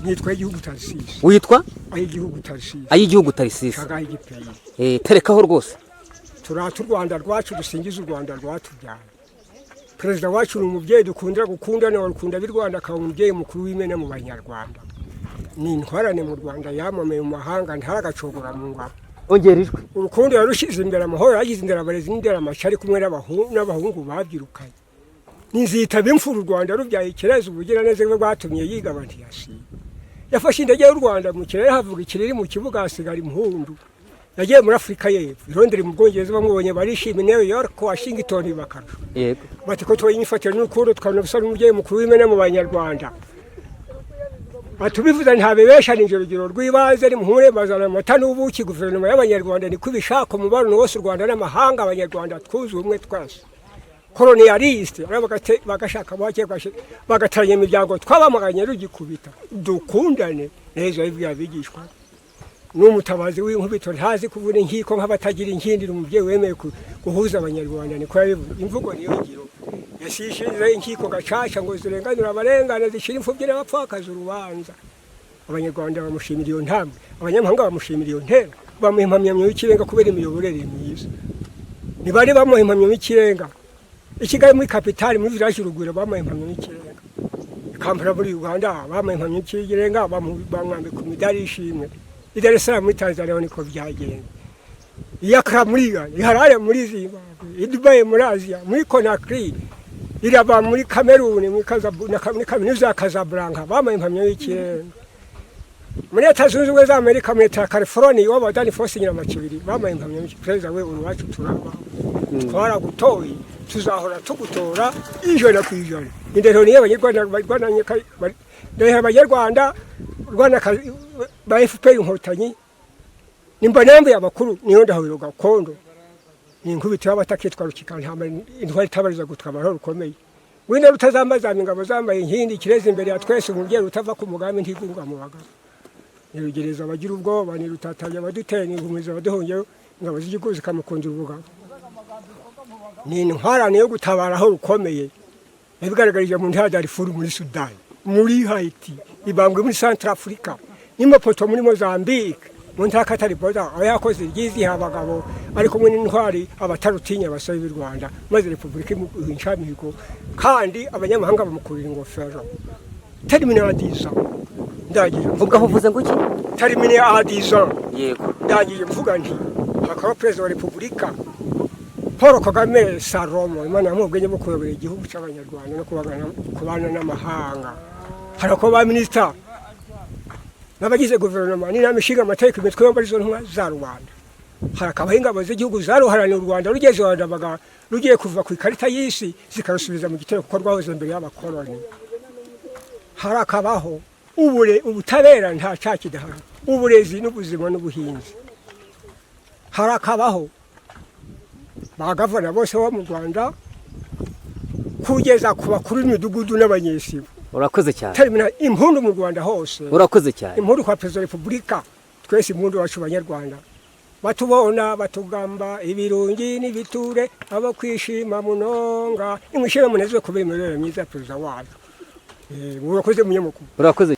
Nitwa Igihugu Tarisisi. Witwa? Ay'igihugu Tarisisi. Ay'igihugu Tarisisi. Kagaha igipeyi. Terekaho rwose. Turata u Rwanda rwacu, dusingiza u Rwanda rwatubyaye. Perezida wacu ni umubyeyi dukundira gukundana, warukunda b'i Rwanda, akaba umubyeyi mukuru w'imena mu Banyarwanda. Ni intwarane mu Rwanda, yamamaye mu mahanga, ntaragacogora mu ngabo. Ongera ijwi. Urukundo yarushyize imbere, amahoro yagize inderabarezi n'inderamaca, ari kumwe n'abahungu babyirukanye. Nizitaba imfura u Rwanda rubyaye ikirezi, ubugiraneza bwe bwatumye yigaba ntiyasiba. Yafashe indege y'u Rwanda, mu kirere havuga ikiriri, mu kibuga hasigara impundu. Yagiye muri Afurika y'Epfo, i Londres mu Bwongereza bamubonye barishima, New York, Washington bakarusha. Bati ko tubonye imyifatire n'urukundo, tukabona gusa n'umubyeyi mukuru w'imena mu Banyarwanda. Batubivuze ntabibesha, ni urugero rw'ibanze. Nimuhure bazana amata n'ubuki. Guverinoma y'Abanyarwanda niko ibishaka, umubano wose u Rwanda n'amahanga, Abanyarwanda twuzuye ubumwe twese. Colonialiste bagashaka bake bagataranya imiryango, twabamaganye rugikubita. Dukundane neza, yabibwiye abigishwa. Ni umutabazi w'inkubito, ntazi kuvuna inkiko nk'abatagira inkindi. Ni umubyeyi wemeye guhuza Abanyarwanda, niko yabivuze. Imvugo niyo ngiro. Yasishiriza inkiko gacaca ngo zirenganure abarengana, zishyira imfubyi n'abapfakazi urubanza. Abanyarwanda bamushimira iyo ntambwe, abanyamahanga bamushimira iyo ntera, bamuha impamyabumenyi y'ikirenga kubera imiyoborere myiza. Ntibari bamuha impamyabumenyi y'ikirenga i Kigali muri capitale, muri Village Urugwiro bamuha impamyabumenyi y'ikirenga, i Kampala muri Uganda bamuha impamyabumenyi y'ikirenga, bamwambika imidari y'ishimwe. I Dar es Salaam muri Tanzania niko byagenze, i Accra muri Ghana, i Harare muri Zimbabwe, i Dubai muri Aziya, muri Conakry, iraba muri Cameroon, muri kaminuza ya Casablanca bamuha impamyabumenyi y'ikirenga. Muri Leta Zunze Ubumwe za Amerika, muri leta ya California, iwabo wa Dani Fosi Nyiramacibiri bamuha impamyabumenyi. Perezida we, uruwacu turaba twaragutoye, tuzahora tugutora 100%. Indero niyo Abanyarwanda, ndahera Abanyarwanda Rwanda ba FPR Inkotanyi, nimba nambuye abakuru, niyo ndahuriro gakondo. Ni inkubito y'abatakitwa rukikantambara, intwari itabariza gutwara rukomeye, wenda rutazambazamba ingabo zambaye inkindi, kireze imbere ya twese, umubyeyi utava ku mugambi, ntigunga mu bagabo, nirugereza abagira ubwoba, nirutatanya abaduteye, nihumuriza abaduhungeyo, ingabo z'igihugu zikamukundira ubugabo. Ni intwarane yo gutabara aho rukomeye, yabigaragarije mu ntara ya Darfur muri Sudani, muri Haiti, ibangwe muri Central Africa, n'Imaputo muri Mozambique, mu ntara Katariboza, aho yakoze ryiziha abagabo, ari kumwe n'intwari abatarutinya abasore b'u Rwanda, maze repubulika imuha incamihigo, kandi abanyamahanga bamukurira ingofero. Terminé à 10 ans, ndangije. Ubwo aho uvuze ngo iki? Terminé à 10 ans. Ndangije mvuga nti hakaba perezida wa Repubulika Paul Kagame Salomo, Imana yamuha ubwenge bwo kuyobora igihugu cy'Abanyarwanda no kubana n'amahanga. Harakuba ba minisita n'abagize guverinoma n'inama ishinga amategeko, imitwe yombi arizo ntumwa za rubanda. Harakabaho ingabo z'igihugu zaruharaniye u Rwanda rugeze rwanda rugiye kuva ku ikarita y'isi, zikarusubiza mu gitero kuko rwahoze mbere y'abakoloni. Harakabaho ubutabera, nta cyaha kidahana, uburezi n'ubuzima n'ubuhinzi. Harakabaho ba gavana bose bo mu Rwanda kugeza ku bakuru b'imidugudu n'abanyesibo. Urakoze cyane. Termina, impundu mu Rwanda hose. Urakoze cyane. Impundu kwa perezida wa repubulika, twese impundu wacu Banyarwanda. Batubona batugamba ibirungi n'ibiture, abo kwishima munonga, nimwishime munezwe kubera imibereho myiza ya perezida wacu. Murakoze munyamakuru. Urakoze.